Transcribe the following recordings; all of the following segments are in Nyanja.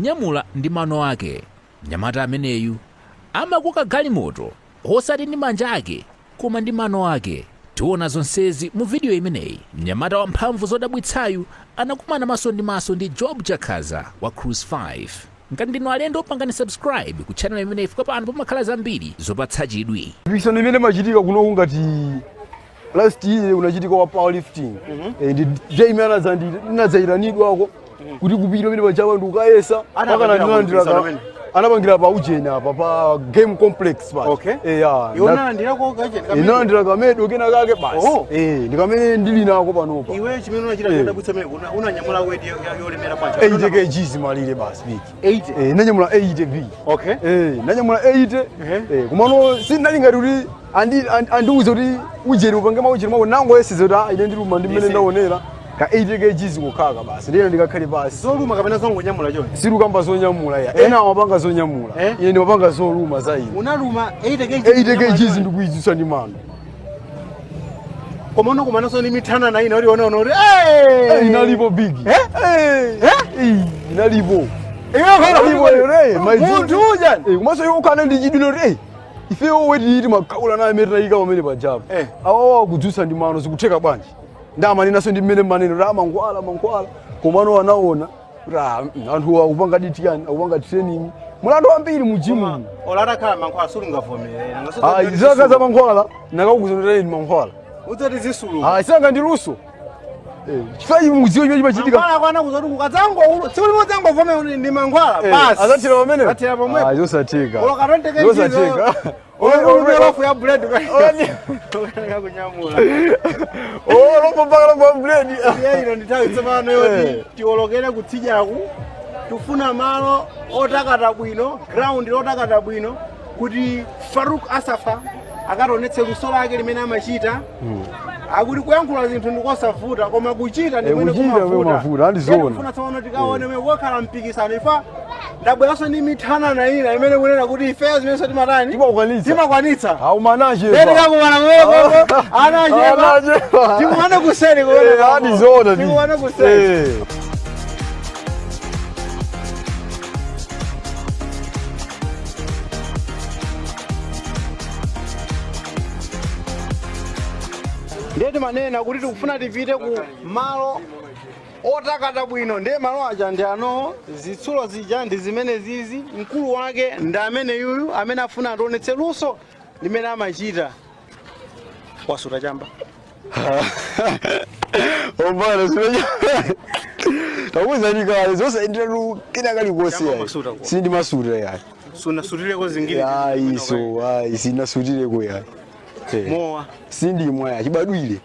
Nyamula ndi mano ake. Mnyamata ameneyu amakoka galimoto osati ndi manja ake koma ndi mano ake. Tiona zonsezi mu vidiyo imeneyi. Mnyamata wamphamvu zodabwitsayu anakumana maso ndi maso ndi Job Chakhaza wa Cruise 5. Ngati ndinu alendo, pangani subscribe ku channel imeneyi chifukwa pano pamakhala zambiri zopatsa chidwi. Mipikisano imene imachitika kunoku, ngati last year unachitika wa powerlifting. Ndi day imene anadzayitanidwako kuti kupita pamene pachapa ndi ukayesa. Anapangira Mpaka ndilandira mpikisano umene? Anapangira pa ujeni apa pa game complex pa. Ya. Iwe unalandirako kacheni kamene? Inalandira ka medal kena kake basi. Oh. Ndi kamene ndili nako panopa. Iwe chimene unachita chodabwitsa mene unanyamula weight yolemera bwanji? 80 kgs malire basi, big. 80? Nanyamula 80 b. Nanyamula 80. Kumano sindinali ngati kuti andiuze kuti ujeni upange maujeni mwako, nangoyeseza kuti ine ndiluma ndi mmene ndaonera ka 80 kgs kukhaka basi, ndiyena ndikakhale pasi. Zoluma kapena zongonyamula chonde? Sirukamba zonyamula ya. Ena amapanga zonyamula. Ine ndimapanga zoluma za ine. Unaluma 80 kg? 80 kgs ndikuidzutsa ndi mano. Koma unakumananso ndi mithana na ina uri ona kuti Inalipo, big. Inalipo. Inalipo, Munthu uja. Komanso iwo ukana ndi chidwi kuti ifewo wetiti makaula naye amene tinayika pamene pajapo. Awawa akudzutsa ndi mano, zikutheka bwanji? Ndamanenaso ndi mmene maneno kuti mankhwala mankhwala, komano anaona kuti anthu akupanga ditiyani, akupanga training, muli anthu ambiri mu gym. Olatakhala mankhwala sulungavomerera. Zaka za mankhwala nakakuza kuti ndi mankhwala. Udzati zisulu. Sanga ndi luso. Chifukwa mudziwe chimene chimachitika. Mankhwala kwana kuzoti kukadzango tsiku limwe udzangovomera kuti ndi mankhwala basi. Azathira pamene. Athira pomwepo. Zosatheka. Olo ka 20 kg. Zosatheka. Olo loaf ya bread ukanika kunyamula. Oh, loaf, mpaka loaf ya bread. Iye ino ndi nthawi tsopano yoti tiwolokere kutsidyaku. Tifuna malo otakata bwino, ground lotakata bwino, kuti Faruk Asafa akationetse luso lake limene amachita. Akuti kuyankhula zinthu ndikosavuta, koma kuchita ndi kumene Kuchita kumavuta. kumavuta, andizoona. Tifuna tsopano tikaone mwe wakhala mpikisano. Ifa ndabweranso ndi mithanana ina imene kunena kuti ifeyo zimenso timatani? Timakwanitsa. Timakwanitsa. Aumanachepa. Tikakumana kumeneko anachepa. Anachepa. Tikumane kuseri kumeneko. Andizoona. Tikumane kuseri. Ndiye timanena kuti tikufuna tipite ku malo otakata bwino. Ndiye malo aja ndi ano, zitsulo zija ndi zimene zizi. Mkulu wake ndi amene yuyu amene afuna ationetse luso limene amachita. Wasuta chamba? Obana zimene takuwuzani kale zosayendera kena kalikonse. Chamba Yayi. masuta kwa. Sindimasuta yayi. Sunasutireko zingine? Ayi, so ayi, sinasutireko yayi. Mowa? Sindimwa ya chibadwire,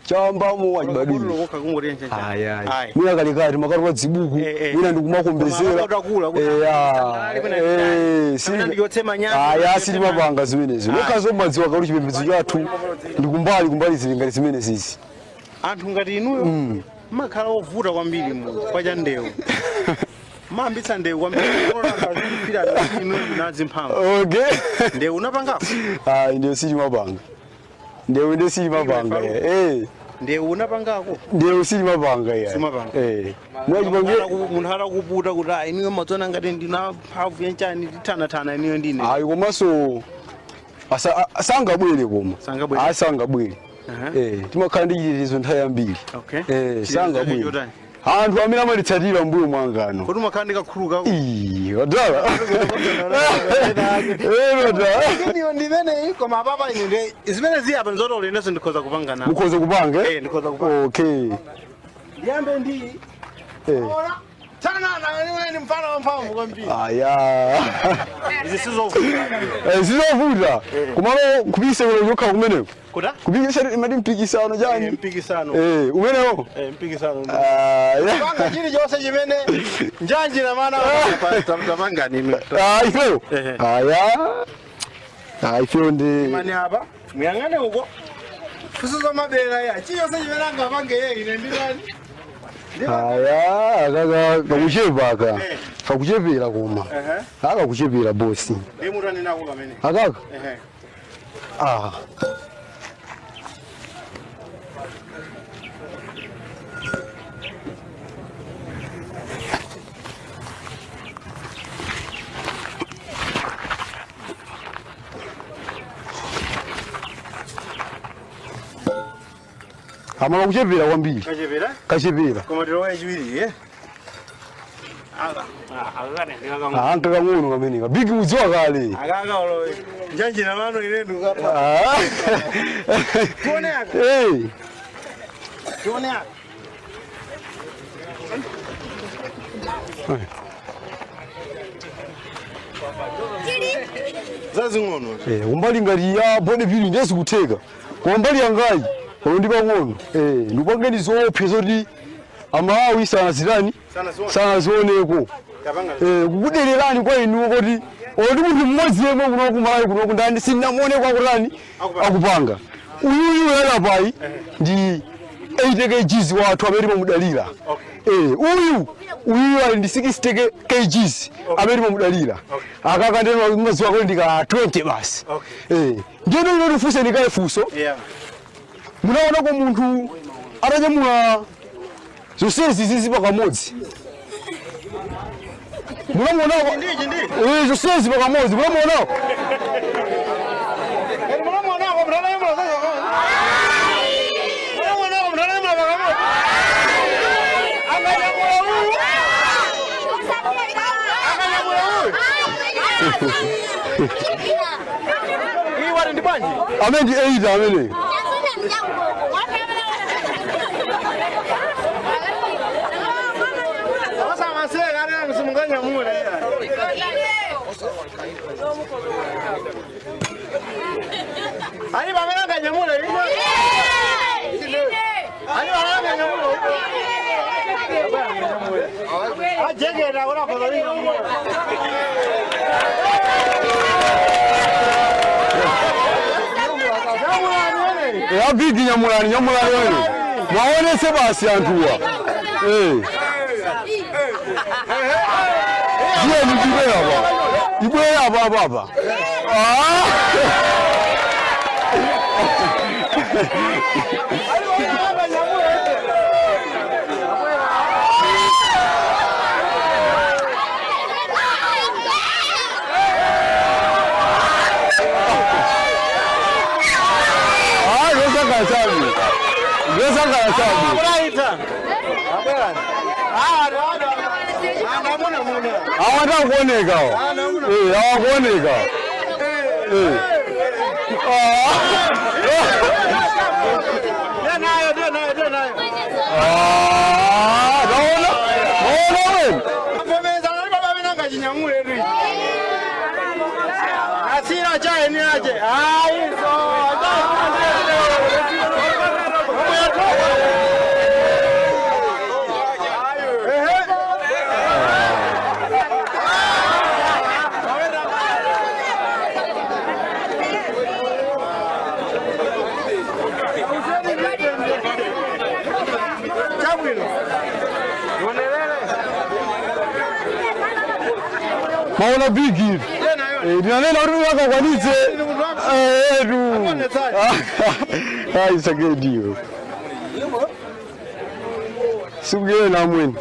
chamba, mowa chibadwire. Kokha kungoti njenje. Ayi, mwina kalekale makati dzibuku. Eh. Mwina ndikumakombezera. Koma akakula kuti sangalale kwena kapena ndichotse manyazi, Aya, ndichotse sitimapanga zimenezo. Nokhazo madziwa kakuti chipembedzo chathu ndi kumbali kumbali zili ngati zimene zizi. Anthu ngati inuyo mmakhala ovuta kwambiri mu kwa cha ndewu, mayambitsa ndewu kwambiri. Azikufira inuyo nazi mphamvu. Ndewu unapangako? Ayi, ndewu sitimapanga, ndewu nde sitimapanga. Ndewu unapangako? Ndewu sitimapanga ya. Simapanga. Mwachipange. Munthu atakuputa kuti ah, inuyo matsona ngati ndina mphamvu yanchani, tithanathana inuyo ndine. Ayi, komanso sangabwere koma. Sangabwere. Ayi, sangabwere. Timakhala ndi chitetezo nthawi yambiri. Chitetezo Sangabwere. chotani? Anthu amene amatitsatira mbuyo mwangano. Kodi umakhala ndi kakhuluka? Ii, wadala. Wadala. Iniyo ndimeneyi, koma apapa ine ndi zimene ziyi apa nzotolo, inenso ndikhoza kupanga nawo. Mukhoza kupanga? Eh, ndikhoza kupanga. Ndiyambe ndi ona tanana ni mfano wa mphamvu kwambiri. Aya. Izi sizovuta. Sizovuta, kumalo kupikisana chokha kumeneko. Kuta? Kupikisana imati mpikisano chani? Mpikisano. Umenewo. Mpikisano. Ah, panga chilichonse chimene njanji na mana tapangani inu. Ah, ifeyo. Aya. Ah, ifeyo ndi Mani apa muyang'ane uko fuso za mabera ya chilichonse chimene angapange ye ine nditani. Aya, akaka kakuchepa aka. Kakuchepera koma. Akakuchepera, bosi. Ndi mutani nako kamene? Akaka. Ehe. Ah. Amala kuchepera kwambiri. Kachepera? Kachepera. Koma tilowe chiwiri, eh? Aka, akakatendeka. Ah, nkakang'ono kameneka. Big mudziwa kale. Akaka olowe. Njanjira mano ine ndukapa. Ah. Tione aka. Eh. Tione aka. Zazing'ono. Eh, kumbali ngati ya bodybuilding ndiye zikutheka. Koma mbali yangayi, koma ndi pang'ono. Eh, ndipangeni zoopsa zoti Amalawi sanazitani Sanazione. sanazioneko. Tapanga. Eh, kukudererani kwa inuwo kuti oti munthu mmodzi yemwe kuno kumalawi kuno ndani sindinamuone kwakutani Akupanga. akupanga. Uyuyu yalapayi ndi 80 kgs wathu amene timamudalira. Okay. Eh, uyu uyu ali ndi 60 kgs amene timamudalira. Akaka ndeno mazuwa kuti ndika 20 basi. Okay. Eh, ndiyeno ino tifunse ndikaye funso. Yeah. Munaonako munthu atanyamula zonsezi zizi pakamodzi? Munamuonako? Ndichi ndi. Eh, zonsezi pakamodzi munamuonako? Eri munamuonako mnanayimula sasa kama. Munamuonako mnanayimula pakamodzi. Akanyamula uyu. Akanyamula uyu. Iyi wati ndi bwanji? Amene ndi 8 amene. Sasa maseka ana msimunganyamula. Ali pamene anganyamula ino. Ali pamene anganyamula. Ajegera ora kodo ino. Nyamulani wene. Eh, abigi nyamulani nyamulani wene. Mwaonese basi anthuwa. Eh. Ndiye ndibwera apa. Ibwera apa apa apa. Ah. Ali pamene anganyamula. Ah, ndosangana chabe. Ndosangana chabe. Abulaita. Abula. Ah, ah, ah. Muna. Awata kuoneka. Eh, awakuoneka. Eh. Ah. Nayo, nayo, nayo. Ah, naona? Naona wewe? Pomeza nali baba binanga chinyamule tu. Asira chaye ni aje. Ah, izo. Chabwino. Maona bigi. Eh, ndinanena kuti wakakwanitse. Eh, tu. Ai, sagediyo. Sikugena amweni.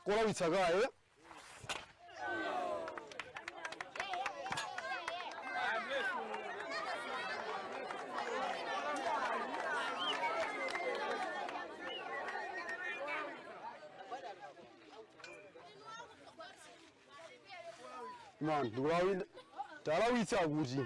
Kolawitsa kaye. Man, ndikulawita talawitsa kuti.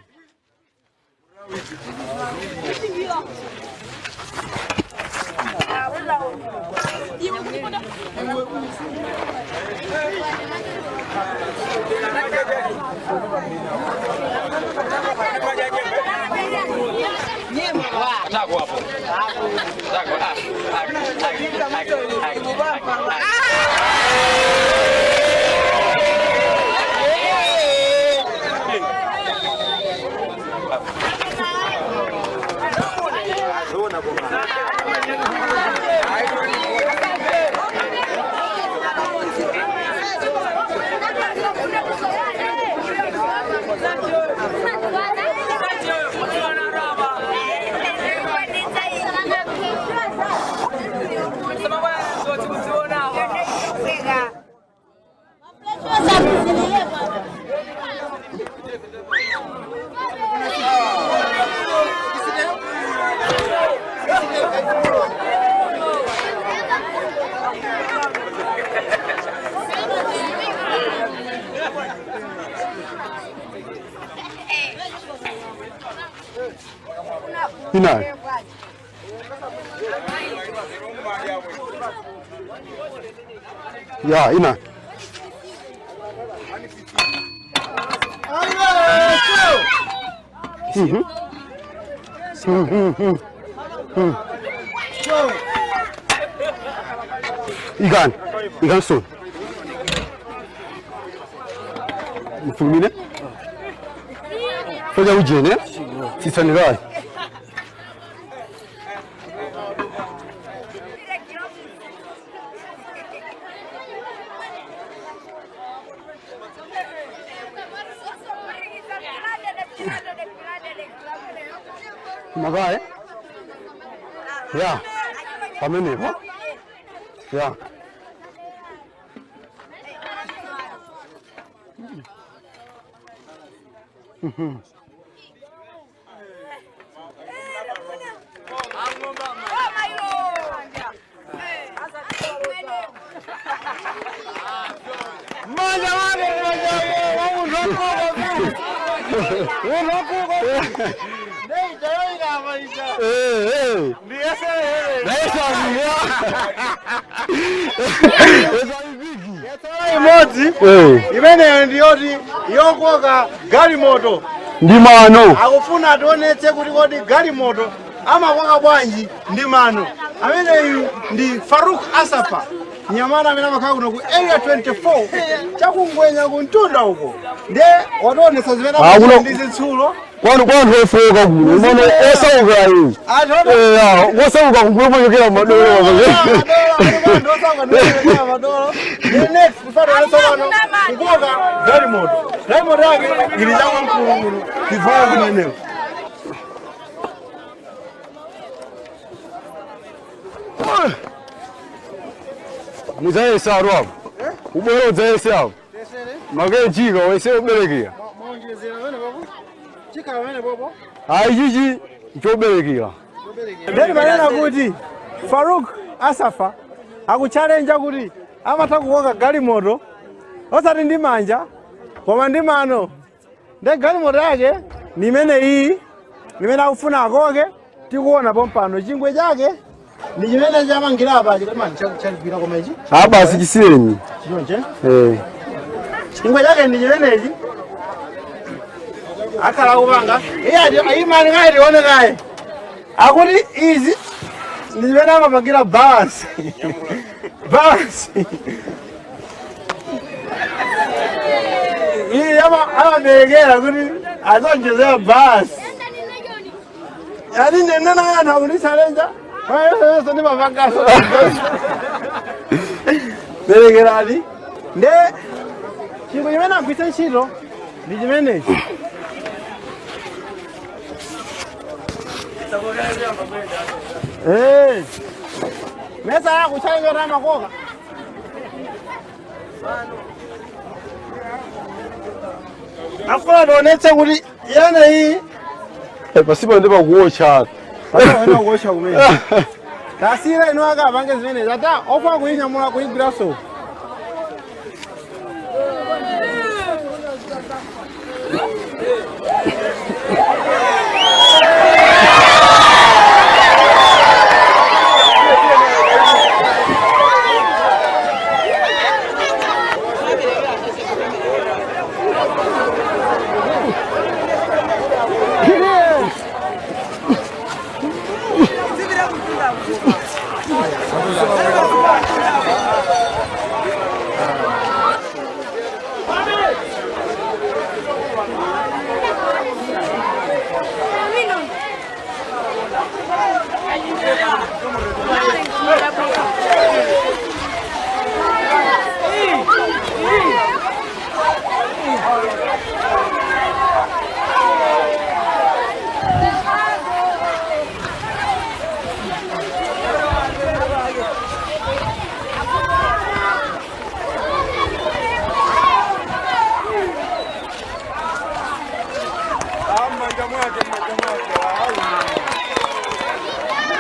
Inayo. Ya, ina. Ikani. Ikani soni. Mfulumine. Fanya ujene. Tsitsanirayi. Magaye. Ya. Pamenepo. Ya. Manja wake manja wake wa Eh, eh. Imodzi imeneyo ndiyoti yokoka galimoto Ndi mano. Akufuna ationetse kuti kodi galimoto amakoka bwanji ndi mano. Ameneyu ndi Faruk Asafa, mnyamata amene amakhala kuno ku Area 24 chakungwenya kuntunda uko, ndiye wationetsa zimene Ah, kuno- ndi zitsulo. Kwanu kwanu ofoka kuno. Mano osauka iyi. Eh, ya, osauka kuno kuchokera madolo. Kukoka galimoto, galimoto yake ili chakwamkulukulu tivaa kumeneko. Mudzayesa atu apo. Ubwere udzayese apo. Makechika wese uberekera. Ayi chichi choberekera. Ndeni manena kuti Faruk Asafa akuchalenja kuti amatha kukoka galimoto osati ndi manja koma ndi mano. Nde galimoto yake ni imene iyi imene akufuna akoke, tikuona pompano chingwe chake ndi chimene chamangira apa chagwira koma ichi Ah, basi chisiyeni. chonche. Eh. Chingwe chake ndi chimenechi akhala kupanga iye ati ayimani kaye tione kaye akuti izi ndi chimene amapangira balance balance iyi amaberekera kuti azonjezera balance yani nenena anthu akundichalenja kwayeso ndimapangaso berekerani. Nde chingwe chimene agwiritsa ntchito ndi chimenechi. Eh. Mesa yakuchalenja kuti amakoka. Afuna tionetse kuti yene iyi Eh, pasipo ndi pakuotcha. Panoona kuosha kumene. Tasira ino akapange zimene ata ofuna kuyinyamula kuyigwiraso.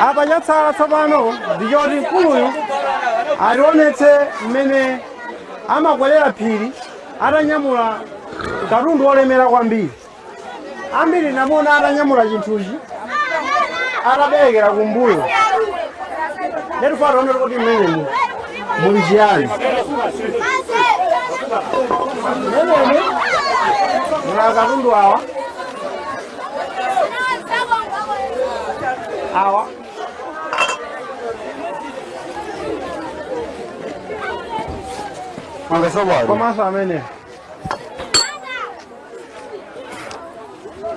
Apa chatsala tsopano ndichoti mkuluyu ationetse mmene amakwerera phiri atanyamula katundu olemera kwambiri. Ambiri namuona atanyamula chinthuchi. Ataberekera kumbuyo. Letu tione kuti mmenemu muli chiyani. Mmenemu muli akatundu awa awa. Komanso amene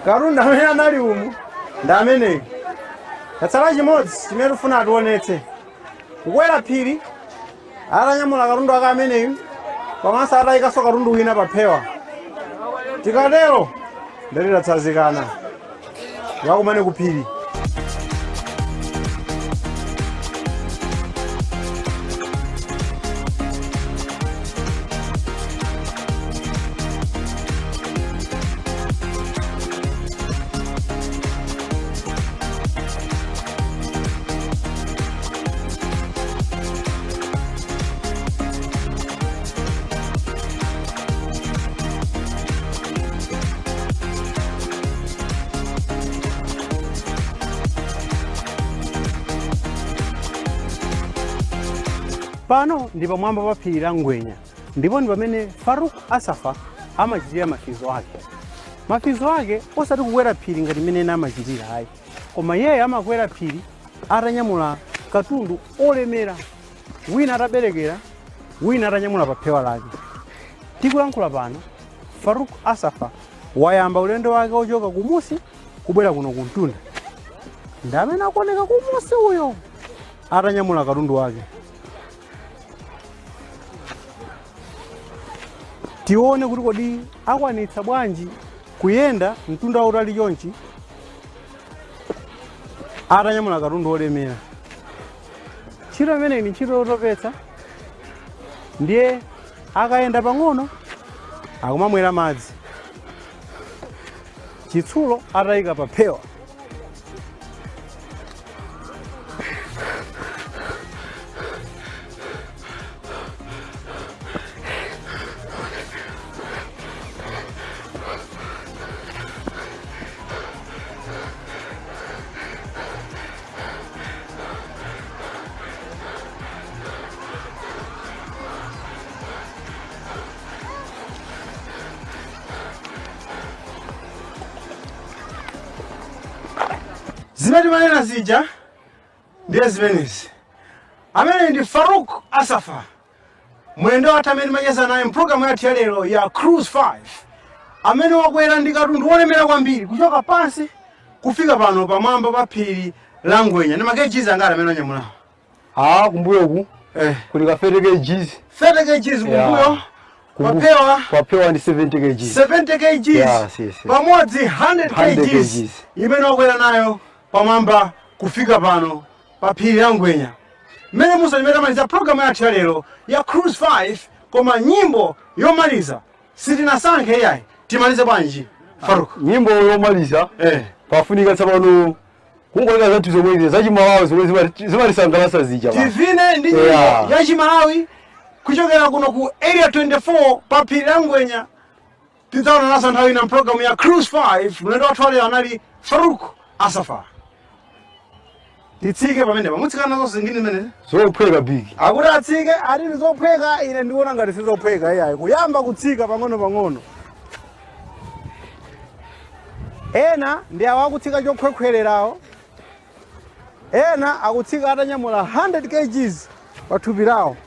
katundu amene anali umu ndi ameneyi. Tatsala chimodzi chimene tifuna ationetse, kukwera phiri atanyamula katundu ake ameneyu, komanso atayikanso katundu wina pa phewa. Tikatero ndati tatsazikana, tikakumane ku phiri. Pano ndi pamwamba pa phiri la Ngwenya, ndipo ndi pamene Faruk Asafa amachitira mafizo ake. Mafizo ake osati kukwera phiri ngati mmene ena amachitira ayi, koma iyeyo amakwera phiri atanyamula katundu olemera, wina ataberekera, wina atanyamula pa phewa lake. Tikulankhula pano, Faruk Asafa wayamba ulendo wake ochoka kumusi kubwera kuno kumtunda. Ndi amene akuoneka kumusi uyo atanyamula katundu wake. Tione kuti kodi akwanitsa bwanji kuyenda mtunda wautali chonchi atanyamula katundu olemera. Ntchito imeneyi ndi ntchito yotopetsa, ndiye akayenda pang'ono akumamwera madzi, chitsulo atayika pa phewa. Zimene timanena zija ndiye zimenezi. Amene ndi Faruk Asafa, mlendo wathu amene timacheza naye mpulogalamu yathu ya lero ya Cruise 5, amene wakwera ndi katundu wolemera kwambiri kuchoka pansi kufika pano pamwamba pa phiri la Ngwenya. Ndi ma kgs angati amene wanyamulawo? Ah, kumbuyoku kuli ka 30 kgs. 30 kgs kumbuyo. Papewa. Papewa ndi 70 kgs. 70 kgs. Yes. Pamodzi 100 100 kgs kgs. Imene wakwera nayo pamwamba kufika pano pa phiri la Ngwenya. Mmene musalimeta tamaliza programu yathu ya lero ya Cruise 5, koma nyimbo yomaliza sitinasankhe iyayi. Timalize bwanji, Faruk? Nyimbo yomaliza pafunika tsopano kungoika zathu zomwe zachimalawi zomwe zimatisangalatsa zija basi. Tivine ndi nyimbo ya Chimalawi kuchokera kuno ku Area 24 pa phiri la Ngwenya. Tidzaonananso nthawi ina mpulogalamu ya Cruise 5. Mlendo wathu walero anali Faruk Asafa. Titsike pamenepa, mutsika nazo zingine zimenezi? Zophweka, big. Akuti atsike, ati ndi zophweka. Ine ndikuona ngati sizophweka iyayi, kuyamba kutsika pang'ono pang'ono. Ena ndi awo akutsika chokhwekhwererawo, ena akutsika atanyamula 100 kgs pa thupi lawo.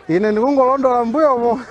Ine ndikungolondola mbuyomo.